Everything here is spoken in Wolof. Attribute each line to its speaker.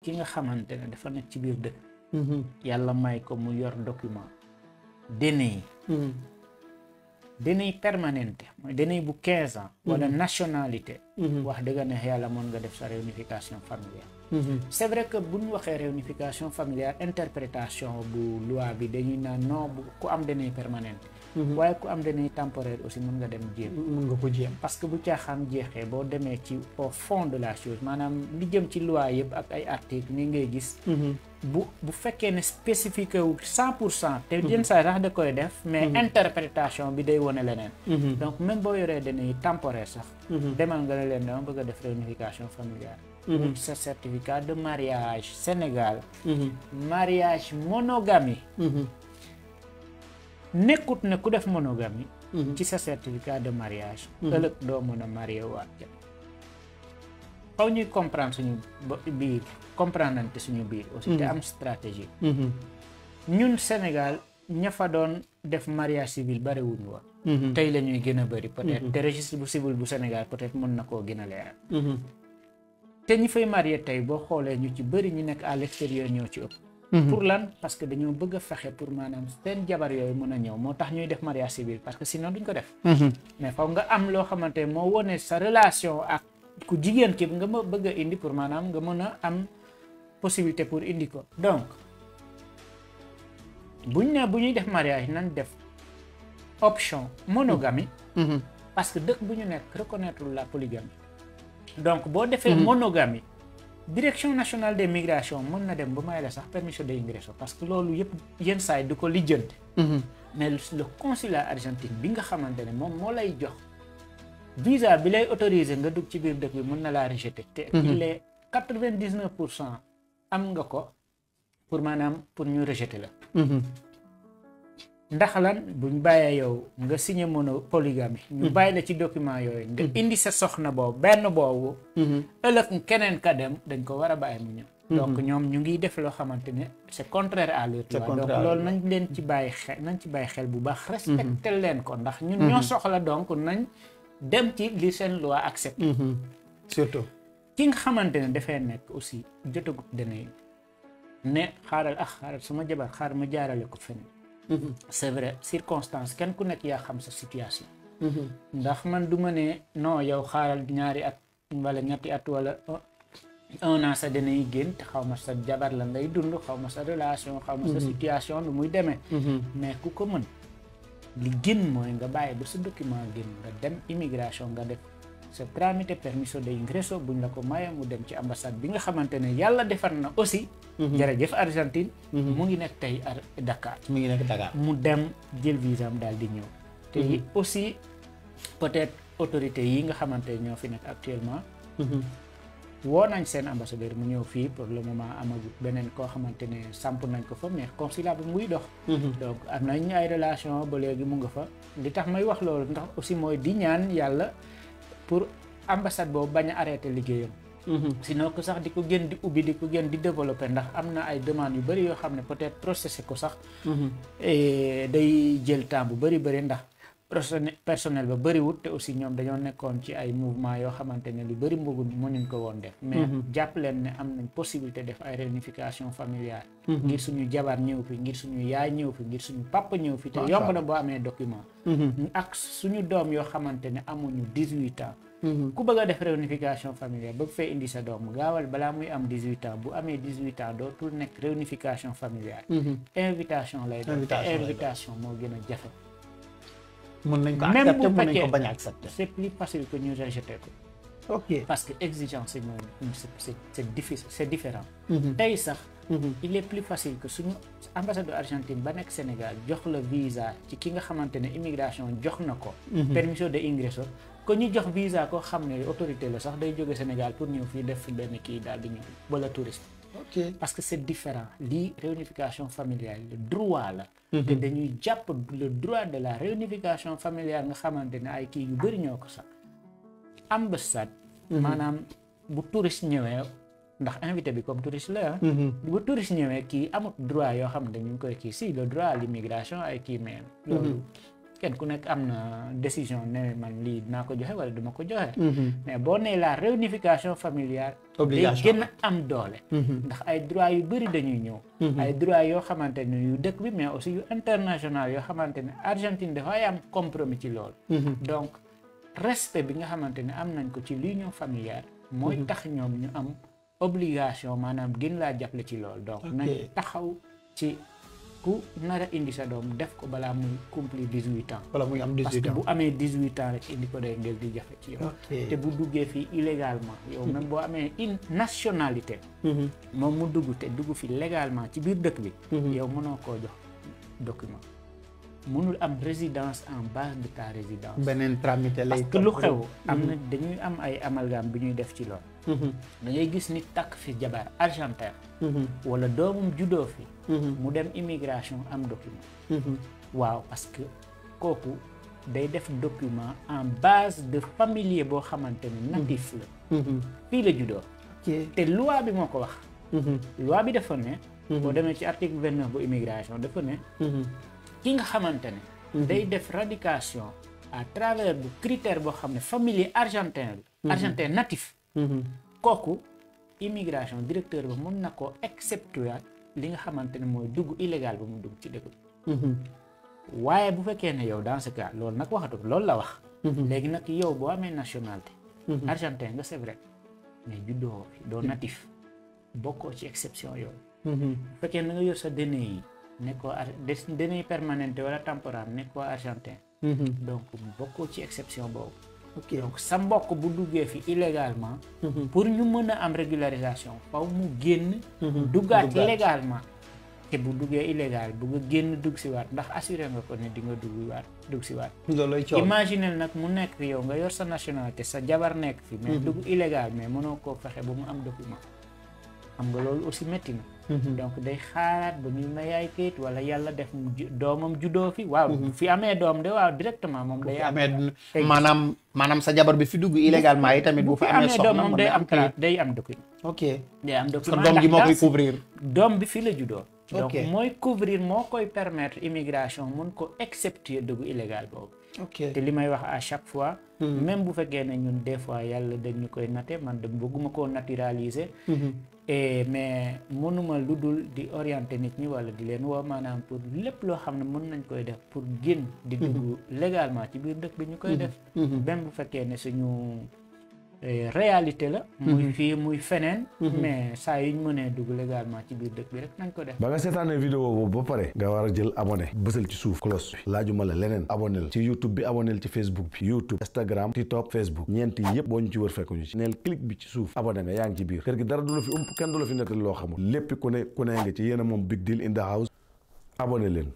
Speaker 1: ki nga xamante ne dafa nekk ci biir dëkk yàlla may ko mu yor document DNI DNI permanente mooy DNI bu 15 ans wala nationalité wax dëgg neex yàlla mën nga def sa réunification familiale c'est vrai que bu ñu waxee réunification familiale interprétation bu loi bi dañuy naan non bu ku am DNI permanente waaye ku am DNI temporaire aussi mën nga dem jéem
Speaker 2: mën nga ko jéem
Speaker 1: parce que bu caaxaan jeexee boo demee ci au fond de la chose maanaam li jëm ci loi yëpp ak ay articles ni ngay gis bu fekkee ne spécifique wu 100% te yenn saa sax da koy def mais interprétation bi day wone leneen donc même boo yoree DNI temporaire sax demal nga ne leen dama bëgg a def réunification familiale sa certificat de mariage Sénégal mariage monogamie nekkut ne ku def monogamie ci sa certificat de mariage ëllëg doo mën a marié waat xaw ñuy comprendre suñu biir comprendre nante suñu biir aussi te am stratégie ñun Sénégal ña fa doon def mariage civil bari wuñu woon tey la ñuy gën a bëri peut-être te registre bu civil bu Sénégal peut-être mën na koo gën a leeral te ñi fay marié tey boo xoolee ñu ci bëri ñu nekk à l'extérieur ñoo ci ëpp pour lan parce que dañoo bëgg a fexe pour maanaam seen jabar yooyu mën a ñëw moo tax ñuy def mariage civil parce que sinon duñ ko def mais faw nga am loo xamante moo wone sa relation ak ku jigéen ki nga ma bëgg a indi pour maanaam nga mën a am possibilité pour indi ko donc bu ñuy def mariage nañ def option monogamie parce que dëkk bu ñu nekk reconnaître la polygamie donc boo defee monogamie direction nationale des migrations mën na dem ba may la sax permission d'ingresso parce que loolu yëpp yenn saa yi du ko lijjanti mais le consulat argentin bi nga xamante ne moom moo lay jox visa bi lay autorisé nga dugg ci biir dëkk bi mën na laa rejeter te il est 99% am nga ko pour maanaam pour ñu rejeter la ndax lan buñ bàyyee yow nga signé polygamie ñu bàyyi la ci document yooyu nga indi sa soxna boobu benn boobu ëllëg keneen ka dem dañ ko war a bàyyi mu ñëw donc ñoom ñu ngi def loo xamante ne c'est contraire à leur loi donc loolu nañ leen ci bàyyi xel bu baax respecté leen ko ndax ñun ñoo soxla donc nañ dem ci li seen loi accepté
Speaker 2: surtout
Speaker 1: ki nga xamante ne dafay nekk aussi jotagut dana ne xaaral sama jabar xaar ma jaarale ko feneen c'est vrai circonstance kenn ku nekk yaa xam sa situation ndax man du ma ne non yow xaaral ñaari at wala ñetti at wala 1 an sa dana yi génn te xaw ma sa jabar la ngay dund xaw ma sa relation xaw ma sa situation lu muy demee mais ku ko mën li gën mooy nga bàyyi ba sa document génn nga dem immigration nga def sa tramite permiso de ingreso buñ la ko maye mu dem ci ambassade bi nga xamante ne yàlla defar na aussi jërëjëf Argentine mu ngi nekk tey Dakar mu dem jël visa am daal di ñëw te aussi peut-être autorités yi nga xamante ne ñoo fi nekk actuellement woo nañ seen ambassadeur mu ñëw fii pour le moment amagut beneen koo xamante ne samp nañ ko fa mais consulat bi muy dox donc am nañ ay relation ba léegi mu nga fa li tax may wax loolu ndax aussi mooy di ñaan yàlla pour ambassade boobu bañ a arrêté liggéeyam sinon que sax di ko gën di ubbi di ko gën di développer ndax am na ay demandes yu bëri yoo xam ne peut-être processé ko sax day jël temps bu bëri ndax personnel ba bëriwut te aussi ñoom dañoo nekkoon ci ay mouvement yoo xamante ne lu bëri mënuñ ko woon def mais jàpp leen ne am nañ possibilité def ay réunification familiale ngir suñu jabar ñëw fi ngir suñu yaay ñëw fi ngir suñu papa ñëw fi te yomb na boo amee document ak suñu doom yoo xamante ne amuñu 18 ans ku bëgg a def réunification familiale bëgg fee indi sa doom gaawal balaa muy am 18 ans bu amee 18 ans dootul nekk réunification familiale invitation lay doon te invitation moo gën a jafe
Speaker 2: mën nañ ko accepter mën nañ ko bañ a accepter
Speaker 1: c'est plus facile que ñu rejeter ko
Speaker 2: ok
Speaker 1: parce que exigence yi moom c'est difficile c'est différent tey sax il est plus facile que suñu ambassade Argentine ba nekk Sénégal jox la visa ci ki nga xamante ne immigration jox na ko permission de ingreso ko ñu jox visa ko xam ne autorité la sax day jóge Sénégal pour ñëw fii def fi benn kii daal di ñëw wala touriste parce que c'est différent lii réunification familiale le droit la te dañuy jàpp le droit de la réunification familiale nga xamante ne ay kii yu bëri ñoo ko sax ambassade maanaam bu touriste ñëwee ndax invité bi comme touriste la bu touriste ñëwee kii amut droit yoo xam ne ñu ngi koy kii si le droit à l'immigration ay kii mais loolu kenn ku nekk am na décision ne man lii dinaa ko joxe wala duma ko joxe. mais boo nee la réunification familiale.
Speaker 2: obligation
Speaker 1: day gën a am doole. ndax ay droits yu bëri dañuy ñëw. ay droits yoo xamante ne yu dëkk bi mais aussi yu international yoo xamante ne Argentine dafay am compromis ci loolu. donc respect bi nga xamante ne am nañ ko ci l'union familiale. mooy tax ñoom ñu am obligation maanaam gën laa jàppale ci loolu. donc nañ taxaw ci. ku nar a indi sa doom def ko balaa muy accomplir 18 ans.
Speaker 2: wala muy am 18 ans
Speaker 1: parce que bu amee 18 ans rek indi ko day ngel di jafe ci yow. te bu duggee fii illégalement yow même boo amee une nationalité. moom mu dugg te dugg fi légalement ci biir dëkk bi. yow mënoo koo jox document. mënul am résidence en base de ta résidence.
Speaker 2: beneen tramité lay
Speaker 1: parce que lu xew am na dañuy am ay amalgame bi ñuy def ci loolu. da ngay gis nit takk fi jabar argentin. wala doomum juddoo fi. mu dem immigration am document. waaw parce que kooku day def document en base de familier boo xamante ne natif la. fii la juddoo. te loi bi moo ko wax. loi bi dafa ne. boo demee ci article 29 bu immigration dafa ne. ki nga xamante ne. day def radication à travers bu critère boo xam ne familier argentin la. argentin natif. kooku immigration directeur ba mën na koo exceptuer li nga xamante ne mooy dugg illégal ba mu dugg ci dëkk bi. waaye bu fekkee ne yow dans ce cas loolu nag waxatu loolu la wax. léegi nag yow boo amee nationalité. argentin nga c'est vrai mais juddoo fi doo natif bokkoo ci exception yow. bu fekkee na nga yor sa DNI yi nekkoo DNI permanente wala temporaire nekkoo argentin. donc bokkoo ci exception boobu. donc sa mbokk bu duggee fi illégalement. pour ñu mën a am régularisation faw mu génn. duggaat légalement. te bu duggee illégal bu nga génn dugg si waat ndax assuré nga ko ne di nga dugg si waat.
Speaker 2: loolooy coono
Speaker 1: imaginel nag mu nekk fi yow nga yor sa nationalité sa jabar nekk fi. mais dugg illégal mais mënoo koo fexe ba mu am document. xam nga loolu aussi métti na. donc day xaaraat ba ñu may ay kayit wala yàlla def doomam juddoo fi waaw. fi amee doom de waaw directement moom day am.
Speaker 2: maanaam sa jabar bi fi dugg illégalement yi tamit bu fi amee soxna
Speaker 1: moom day am day am document.
Speaker 2: ok
Speaker 1: day am document
Speaker 2: doom gi moo koy couvrir.
Speaker 1: doom bi fi la juddoo. donc mooy couvrir moo koy permettre immigration mun ko exceptuer dugg illégal boobu. te li may wax à chaque fois. même bu fekkee ne ñun des fois yàlla dañu koy natte man de bëgguma koo naturaliser. mais mënuma lu dul di orienter nit ñi wala di leen woo maanaam pour lépp loo xam ne mën nañ koy def pour génn di dugg légalement ci biir dëkk bi ñu koy def. même bu fekkee ne suñu réalité la. muy fii muy feneen. mais saa yu ñu mënee dugg légalement ci biir dëkk bi rek nañ ko def.
Speaker 3: ba nga seetaanee vidéo boobu ba pare nga war a jël abonné bësal ci suuf cloche bi laajuma la leneen abonné ci YouTube bi abonné ci Facebook bi YouTube Instagram TikTok Facebook ñeenti yëpp boo ñu ci wër fekk ñu ci neel clic bi ci suuf abonné nga yaa ngi ci biir kër gi dara du la fi ump kenn du la fi nettali loo xamul lépp ku ne nga ci yéen a moom Big Deal in the house abonné leen.